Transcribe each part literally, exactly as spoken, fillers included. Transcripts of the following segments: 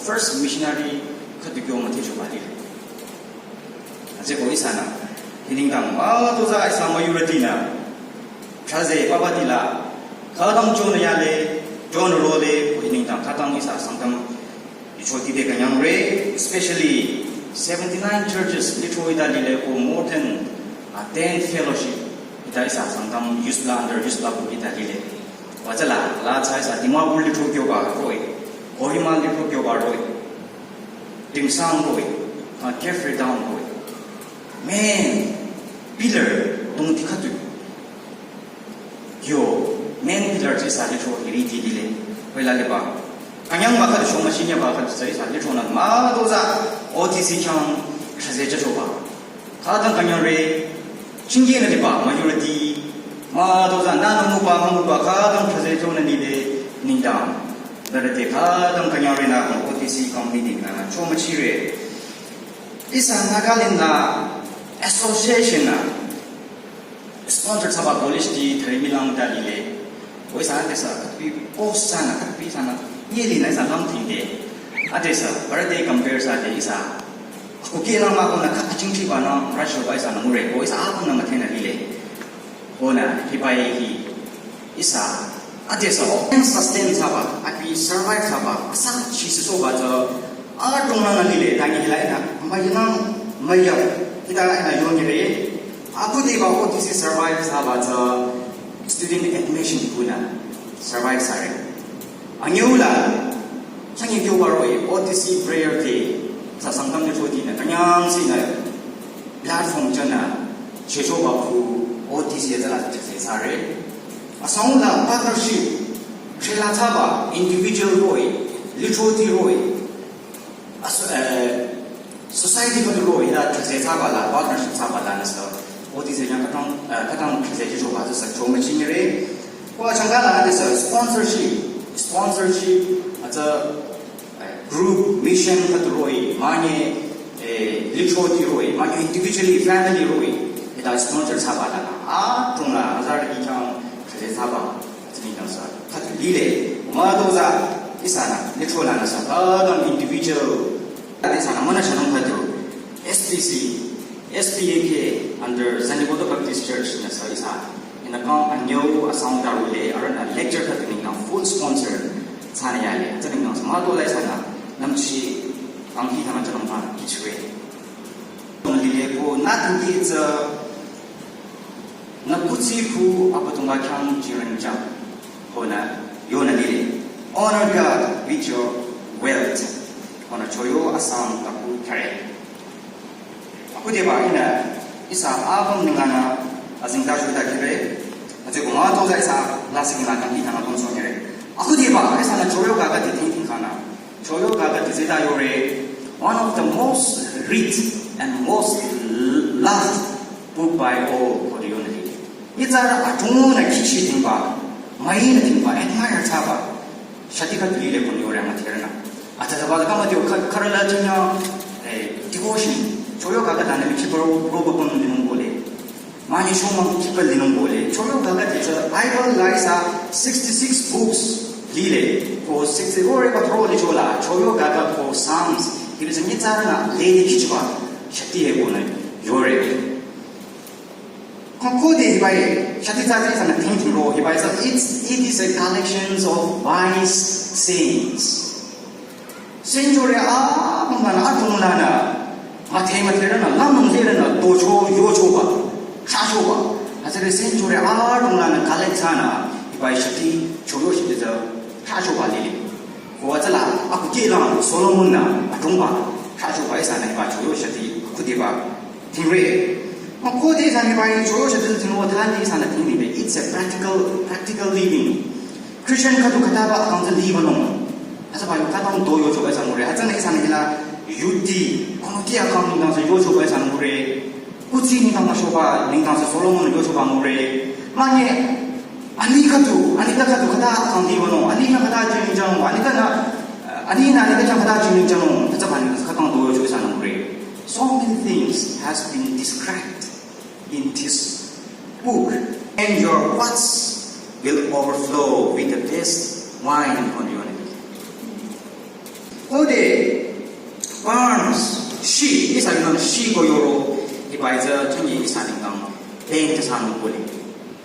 first missionary khüdu kyo müthehcho ba lile. Atsü ko ihsanü, hi nengdang, ah, toza ihsa majority nü, chaze papa tila, khütang chonü yale, chonü role, ko hi nengdang, khütang ihsa Sangtam, ichoti de künyangre, especially seventy-nine churches, litro ita lile, ko more than, uh, ten fellowship, ita ihsa Sangtam, youth la under, youth la ko ita lile. Wa tsüla, la tsü ihsa, Dimapur litro kyo ba roh-i, Kohima litro kyo ba roh-i, Dimsang roh-i, uh, Caffrey Town roh-i. Main pillar, tongti khüdu. Yo, main pillar tsü ihsa litro hiri ti lile. Wela liba. Künyang ba khüdu shong machine ba khüdu tsü ihsa litro nü ma toza O T C khyang chaze chacho ba. Khütang künyangre, chingye nü liba, majority, ma toza nü nü müba, müba, khütang chaze chonü nile, nengdang. Dara te khütang künyangre nü O T C company nengdang, cho müchire. Ihsa Nagaland la association nü sponsor thsaba college ti thali milang ta lile. Ko ihsa ade sa, kapi post sa nü, kapi sa nü, yeli nü ihsa lam thingde. Ade sa, birthday compare sa de ihsa. Ko ke lang ma ko nü ka chingchi ba nü, rush ba ihsa nü mure, ko ihsa ako nü müthehna lile. Ko nü, hibai hi, ihsa, ade sa, o, sustain thsaba, abi survive thsaba, asa chi so ba tsü, a tong nü lile, tangi hilai nü, ma yinang, ma ya, kita nü yong re, Abu de ba O T C survive thsaba tsü student admission ko nü survive thsare. Anyüla, changi kyo ba roh-i, O T C prayer day, sa Sangtam de choti nü, künyang si nü, platform chana, checho ba ku, O T C ya tsüla thsare. Asang la partnership, chela thsaba, individual roh-i, litro ti roh-i, As, eh, society khüdu roh-i la thsare thsaba la, partnership thsaba la nü sa. O T C yang khütang, eh, khütang thsare ji choba tsü sa cho müchire. Ko achangka la nü sa sponsorship, sponsorship, atsü, eh, group, mission khüdu roh-i, manye, eh, litro ti roh-i, manye individually, family roh-i, ita sponsor thsaba la. A, tung la, hazar ki khyang thsare thsaba. Tsini kang sa, khüdu lile, ma toza, ihsa nü, litro la nü sa, khütang individual, ihsa nü, mana shanung khüdu, S B C, S B A K, under Zunheboto Baptist Church nü sa ihsa, ina kang anyüu asang daru le, arüh nü lecture khüdu nengdang full sponsor, thsanü yale, tsini kang sa, ma tola ihsa nü, namchi, kang hi kang chanung ba, kichwe. Lile ko, nothing is, uh, nü kuthsi khu Abüdongba khyang jingring jang. Ko nü, yonü lile. Honor God with your wealth. Ko nü choyo asang taku thare. Akhudiba ihnü, ihsa apüm nenglanü, azingda shuda kire. Atsü ko ma toza ihsa, lasing na kang hi kang apüm song kire. Akhudiba, ihsa nü choyo kaka ti ting ting kana. Choyo kaka ti zeta yore, one of the most read and most loved book by all ko yonü lile. Itsara atungna kichi tingba, maina tingba, admire thsaba, shati khüdu lile ko yore ama thirna. Ata zaba kama tio kharala chanya, eh, devotion, choyo kaka dana mi chipro roba kono linung bole. Manye shomang kipa linung bole, choyo kaka te chola Bible la ihsa sixty-six books lile, ko sixty-four re patro li chola, choyo kaka ko Psalms, ibi se nyitsara na lele kichiba, shati he ko na yore. Ko ko de hibai, shati tsatsa ihsa nü ting ting ro, hibai sa, it's, it is a collections of wise sayings. Century apüm lanü, atong lanü, mathe mathe lanü, lamang le lanü, docho, yocho ba, shacho ba. Atsüre century atong lanü, collect thsanü, hibai shati, choyo shati tsü, shacho ba lile. Ko atsüla, akhudiba, Solomon nü, atong ba, shacho ba ihsa nü, hiba choyo shati, akhudiba, tingre. Ko de ihsa nü hibai choyo shati tingro thali ihsa nü tingre, it's a practical, practical living. Christian khüdu khütaba akang tsü liba nung. Atsü ba yu khütang do yocho ba ihsa ngure. Atsü nü ihsa nü hila yuti, kono ti akang nengdang tsü yocho ba ihsa ngure. Kuthsi nengdang ma shoba, nengdang tsü Solomon yocho ba ngure. Manye, ani khüdu, ani ta khüdu khüta akang liba nung. Ani na khüta jing jang, ani ta na, ani na ani ta jang khüta jing jang nung. Atsü ba nengdang khütang do yocho ba ihsa ngure. So many things has been described in this book, and your vats will overflow with the best wine on your head. Ko de, Shi, ihsa nengdang shi ko yoro, hiba tsü chünye ihsa nengdang bank tsü thsanung kohle.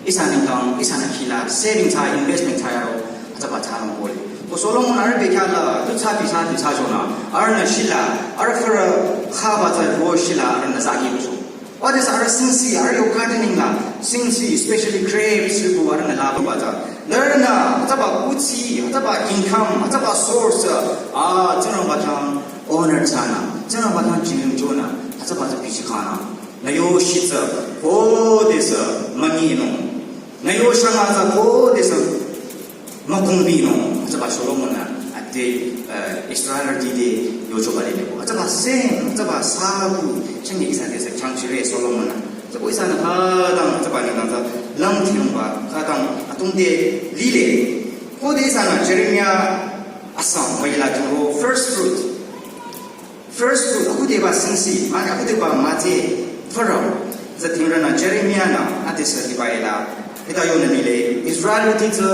Ihsa nengdang, ihsanü khila saving thsa, investment thsa yaro, hütsüba thsanung kohle. Ko Solomon arüh bekhyah la, tu thsa bi thsa, tu thsa jona, arühnü shila, arüh fürü khaba tsü ro shila, arühnü zaki bicho. What is arüh singsi, arüh yo gardening la, singsi, especially grapes, yuko arühnü la ba tsü. Nührünü, hütsüba kuthsi, hütsüba income, hütsüba source, ah, Tsingrangba khyang honor thsanü, Tsingrangba khyang jingling jonü, hütsüba tsü bichi khanü. Nü yo shitsü, khodesü, münginung. Nü yo shanga tsü, khodesü, mükongbinung. Hütsüba Solomon-nü, ade, eh, Israelrüti te yochoba lile ko. Hütsüba same, hütsüba saku, chünye ihsa te sü khyang chire Solomon-nü. Hütsüba ihsanü khütang, hütsüba nengdang tsü, lang thinungba, khütang, atung te lile. Khode ihsanü Jeremiah asang, müyila turo, first fruit. First fruit, akhudeba singsi, mane akhudeba mütse, fürü. Tsü thingrünü Jeremiah-nü, adesü hiba ila, hita yonü lile, Israelrüti tsü,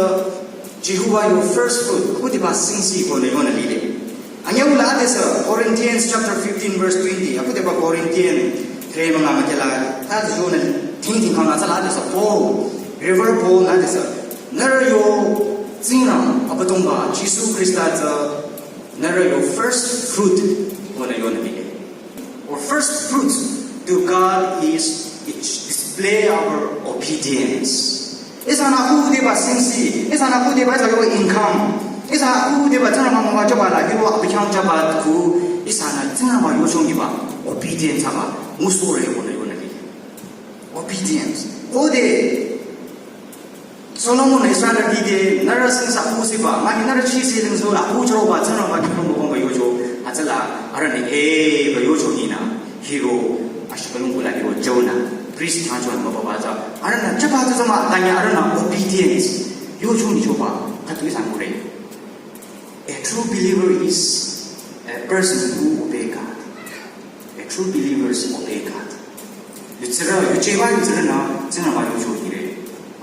Jehovah yo first fruit, akhudeba singsi konü yonü lile. Anyüula adesü, Corinthians chapter fifteen verse twenty, akhudeba Corinthian, kre manga mütela, ta yonü, ting ting kang atsala adesü, Paul, Reverend Paul-nü adesü, nührü yo, Tsingrang, Abüdongba, Jisu Khrista tsü, nührü yo first fruit konü yonü lile. Or first fruits to God is its display our obedience. Ihsanü akhudeba singsi, ihsanü akhudeba ihsa yo income, ihsa akhudeba Tsingrangba müwajüba la, yo abi khyang jüba ku, ihsanü Tsingrangba yochongiba, obedience aba, ngusohre konü yonü lile. Obedience. Khode Solomon-nü Israelrüti te, nührü singsa kusiba, mane nührü chisi lingso la kuchoba, Tsingrangba khyang mübongba yocho, hütsüla, arühnü eba yocho ninü, hiro, ashibülung kula hiro Jonah, priest khyang Jonah mübaba tsü, arühnü jüba tsü tsü mah, tanya arühnü obedience, yocho nichoba, khütu ihsa ngure. A true believer is a person who obey God. A true believers obey God. Yutsirü, yucheba yutsirünü, Tsingrangba yocho ngire.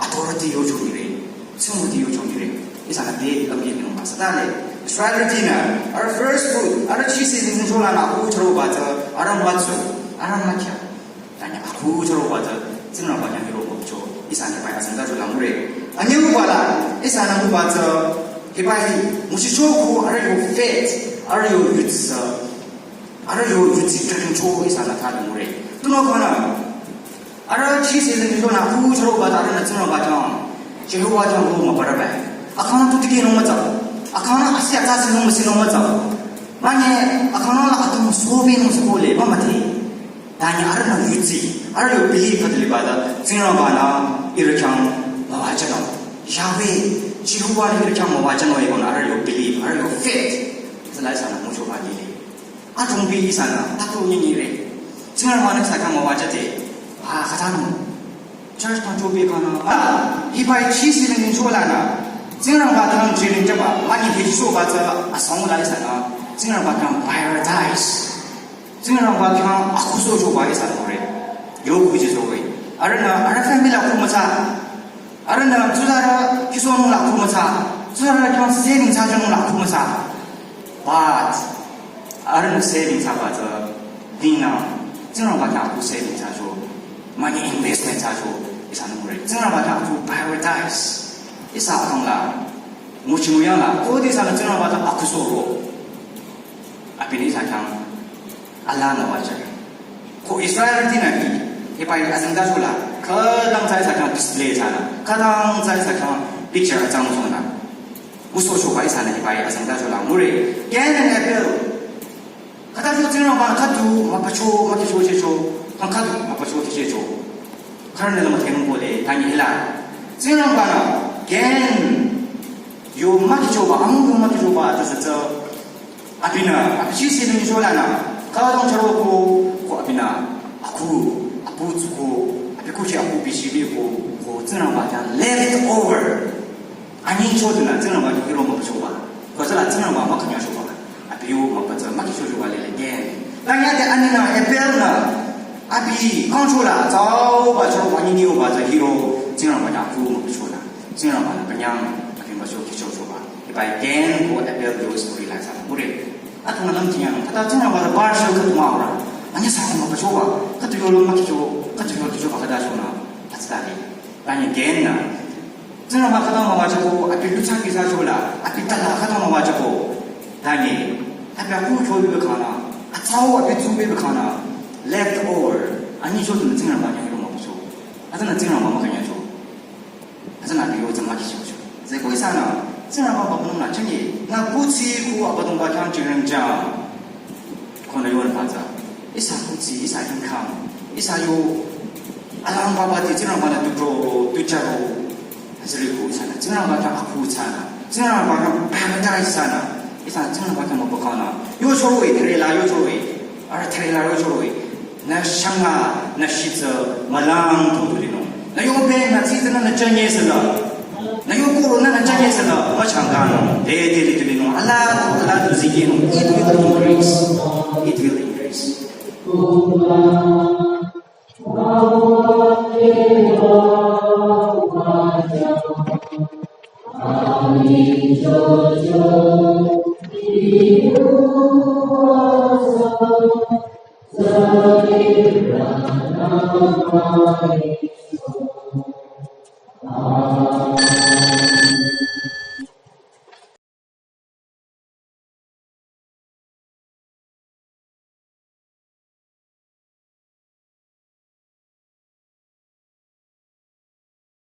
Authority yocho ngire. Tsingrangba yocho ngire. Ihsanü te lamki nung ba sadale. Israelrütinü, arüh first fruit, arüh chisi lingcho lanü, aku chüroba tsü, arüh mütsu, arüh mükya. Tanya aku chüroba tsü, Tsingrangba khyang hiro mücho, ihsanü bai asang ta chola ngure. Anyüuba la, ihsanü nguba tsü, hiba hi, nguchicho ku, arüh yo faith, arüh yo yutsa, arüh yo yutsi training cho, ihsanü ta ngure. Tunüo khana, arüh chisi lingcho nü aku chüroba tsü, arühnü Tsingrangba khyang, Jehovah khyang ro mübara bai. Akhang tu tiki nung mütsa, akhang asi atsa si nung müsi nung mütsa. Mane, akhang la atung sobe nung sokole, mama te. Tanya arühnü yutsi, arüh yo believe khüdu liba tsü, Tsingrangba-nü ihrü khyang müwajünung. Yahweh, Jehovah-nü ihrü khyang müwajünung eko nü arüh yo believe, arüh yo faith. Tsüla ihsanü nguchoba lile. Atungbi ihsanü, taku nyinyi re. Tsingrangba-nü ihsa khyang müwajüde. Ah, khütanung. Church khyang chobe khanü. Ah, hiba chisi lingcho lanü. Tsingrangba khyang jüling jüba, mane hichoba tsü, asang la ihsanü. Tsingrangba khyang prioritize. Tsingrangba khyang akhuso choba ihsa ngure. Yo kuji chowe. Arühnü, arüh family la khu mütsa. Arühnü, tsuzarü, kiso nung la khu mütsa. Tsuzarü khyang saving thsa nung la khu mütsa. But, arühnü saving thsaba tsü, dinü, Tsingrangba khyang aku saving thsacho. Mane investment thsacho. Ihsa ngure. Tsingrangba khyang aku prioritize. Ihsa akang la. Nguchi nguyang la. Khode ihsanü Tsingrangba khyang akhuso ro. Abinü ihsa khyang alaa müwajü. Ko Israelrütinü hi, hiba hi asang ta chola, khütang tsü ihsa khyang display thsanü, khütang tsü ihsa khyang picture atsang thsanü. Ngusohchoba ihsanü hiba hi asang ta chola ngure. Cain and Abel. Khüta cho Tsingrangba khüdu müpacho, mükicho checho, khang khüdu müpacho checho. Khürünü la mütheng kole, tanya hila. Tsingrangba-nü, Cain, yo mükichoba, amung yo mükichoba, tsü tsü tsü. Abinü, abi chisi lingcho lanü, khütang chüro ko, ko abinü, aku, apu tsuko, abi kuchi aku bichibi ko, ko Tsingrangba khyang left over. Anyi chodunü, Tsingrangba khyang hiro müpachoba. Ko tsüla Tsingrangba mükhanyachoba. Abi yo müpacho, mükichochoba lile Cain. Tanya te anyi nü, Abel nü, abi, kangchola, tsüoba cho, anyi nyoba, tsü hiro, Tsingrangba khyang aku müpachola. Tsingrangba-nü künyang, abi mücho kichochoba. Hiba Cain ko Abel yo story la tsü, ngure. Atümung nang jiyang, khüta Tsingrangba la bar shil khüta mah ora. Anyüh sa khüma pachoba, khüta yolo mah kicho, khüta yolo kichoba khüta shona, atsütade. Tanye gen na. Tsingrangba khüta mah wajako, abi lucha kisa chola, abi tala khüta mah wajako. Tanye, abi aku cho bi khana, atsau abi tsu bi khana, left over, ani cho tu Tsingrangba nyang yolo mah pacho. Atana Tsingrangba mah kanya cho. Azana biyo zama ki shukshu. Zeko ihsanü, Tsingrangba babanung la chanye, na kuthsi ku Abüdongba khyang chireng jang. Kona yon paza. Ihsa kuthsi, ihsa income, ihsa yo, alang baba ti Tsingrangba na tu dro, tu charo. Azri ku ihsanü, Tsingrangba khyang aku ihsanü, Tsingrangba khyang paradise ihsanü. Ihsanü Tsingrangba khyang mapakana. Yo choroi, therela yo choroi. Ara therela yo choroi. Nü shanga, nü shitsü, malang tu tu linung. Nü yo beng, nü tsitsü, nü nü chanye sela. Nü yo kuro, nü nü chanye sela, ma changa nung. De de li tu linung. Ala, ala tu ziki nung. It will increase. It will increase.